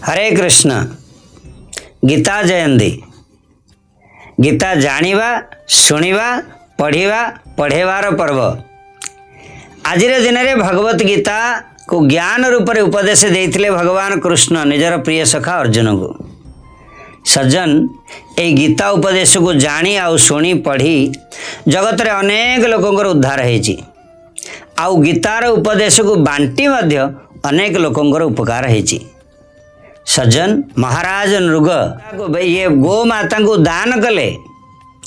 ହରେ କୃଷ୍ଣ। ଗୀତା ଜୟନ୍ତୀ, ଗୀତା ଜାଣିବା, ଶୁଣିବା, ପଢ଼ିବା, ପଢ଼େଇବାର ପର୍ବ। ଆଜିର ଦିନରେ ଭଗବତ ଗୀତାକୁ ଜ୍ଞାନ ରୂପରେ ଉପଦେଶ ଦେଇଥିଲେ ଭଗବାନ କୃଷ୍ଣ ନିଜର ପ୍ରିୟ ସଖା ଅର୍ଜୁନଙ୍କୁ। ସଜ୍ଜନ, ଏଇ ଗୀତା ଉପଦେଶକୁ ଜାଣି ଆଉ ଶୁଣି ପଢ଼ି ଜଗତରେ ଅନେକ ଲୋକଙ୍କର ଉଦ୍ଧାର ହେଇଛି, ଆଉ ଗୀତାର ଉପଦେଶକୁ ବାଣ୍ଟି ମଧ୍ୟ ଅନେକ ଲୋକଙ୍କର ଉପକାର ହେଇଛି। ସଜ୍ଜନ, ମହାରାଜ ନୃଗ ଇଏ ଗୋମାତାଙ୍କୁ ଦାନ କଲେ,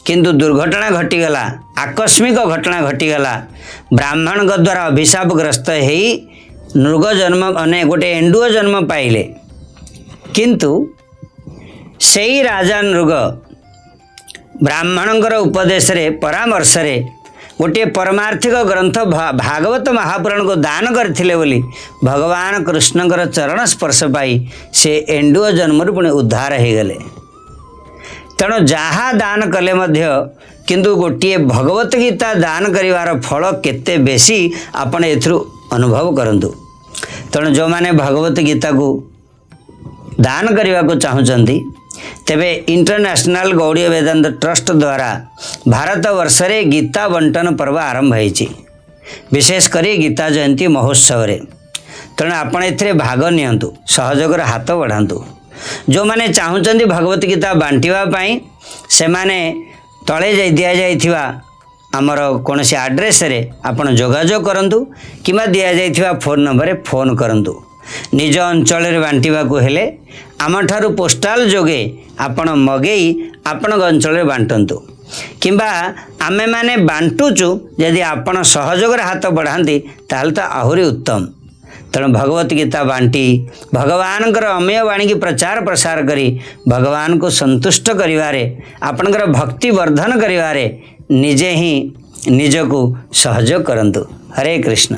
କିନ୍ତୁ ଦୁର୍ଘଟଣା ଘଟିଗଲା, ଆକସ୍ମିକ ଘଟଣା ଘଟିଗଲା। ବ୍ରାହ୍ମଣଙ୍କ ଦ୍ୱାରା ଅଭିଶାପଗ୍ରସ୍ତ ହେଇ ନୃଗ ଜନ୍ମ, ମାନେ ଗୋଟେ ଏଣ୍ଡୁଅ ଜନ୍ମ ପାଇଲେ। କିନ୍ତୁ ସେଇ ରାଜା ନୃଗ ବ୍ରାହ୍ମଣଙ୍କର ଉପଦେଶରେ, ପରାମର୍ଶରେ ଗୋଟିଏ ପରମାର୍ଥିକ ଗ୍ରନ୍ଥ ଭାଗବତ ମହାପୁରାଣକୁ ଦାନ କରିଥିଲେ ବୋଲି ଭଗବାନ କୃଷ୍ଣଙ୍କର ଚରଣ ସ୍ପର୍ଶ ପାଇ ସେ ଏଣ୍ଡୁଅ ଜନ୍ମରୁ ପୁଣି ଉଦ୍ଧାର ହେଇଗଲେ। ତେଣୁ ଯାହା ଦାନ କଲେ ମଧ୍ୟ କିନ୍ତୁ ଗୋଟିଏ ଭଗବତ ଗୀତା ଦାନ କରିବାର ଫଳ କେତେ ବେଶୀ, ଆପଣ ଏଥିରୁ ଅନୁଭବ କରନ୍ତୁ। ତେଣୁ ଯେଉଁମାନେ ଭଗବତ ଗୀତାକୁ ଦାନ କରିବାକୁ ଚାହୁଁଛନ୍ତି, ତେବେ ଇଣ୍ଟରନ୍ୟାସନାଲ୍ ଗୌଡ଼ୀୟ ବେଦାନ୍ତ ଟ୍ରଷ୍ଟ ଦ୍ୱାରା ଭାରତବର୍ଷରେ ଗୀତା ବଣ୍ଟନ ପର୍ବ ଆରମ୍ଭ ହୋଇଛି, ବିଶେଷ କରି ଗୀତା ଜୟନ୍ତୀ ମହୋତ୍ସବରେ। ତେଣୁ ଆପଣ ଏଥିରେ ଭାଗ ନିଅନ୍ତୁ, ସହଯୋଗର ହାତ ବଢ଼ାନ୍ତୁ। ଯେଉଁମାନେ ଚାହୁଁଛନ୍ତି ଭଗବତ ଗୀତା ବାଣ୍ଟିବା ପାଇଁ, ସେମାନେ ତଳେ ଯାଇ ଦିଆଯାଇଥିବା ଆମର କୌଣସି ଆଡ୍ରେସରେ ଆପଣ ଯୋଗାଯୋଗ କରନ୍ତୁ କିମ୍ବା ଦିଆଯାଇଥିବା ଫୋନ୍ ନମ୍ବରରେ ଫୋନ୍ କରନ୍ତୁ। ନିଜ ଅଞ୍ଚଳରେ ବାଣ୍ଟିବାକୁ ହେଲେ ଆମଠାରୁ ପୋଷ୍ଟାଲ ଯୋଗେ ଆପଣ ମଗେଇ ଆପଣଙ୍କ ଅଞ୍ଚଳରେ ବାଣ୍ଟନ୍ତୁ, କିମ୍ବା ଆମେମାନେ ବାଣ୍ଟୁଛୁ, ଯଦି ଆପଣ ସହଯୋଗରେ ହାତ ବଢ଼ାନ୍ତି ତାହେଲେ ତ ଆହୁରି ଉତ୍ତମ। ତେଣୁ ଭଗବତ ଗୀତା ବାଣ୍ଟି ଭଗବାନଙ୍କର ଅମେୟ ବାଣୀକି ପ୍ରଚାର ପ୍ରସାର କରି ଭଗବାନଙ୍କୁ ସନ୍ତୁଷ୍ଟ କରିବାରେ, ଆପଣଙ୍କର ଭକ୍ତି ବର୍ଦ୍ଧନ କରିବାରେ ନିଜେ ହିଁ ନିଜକୁ ସହଯୋଗ କରନ୍ତୁ। ହରେ କୃଷ୍ଣ।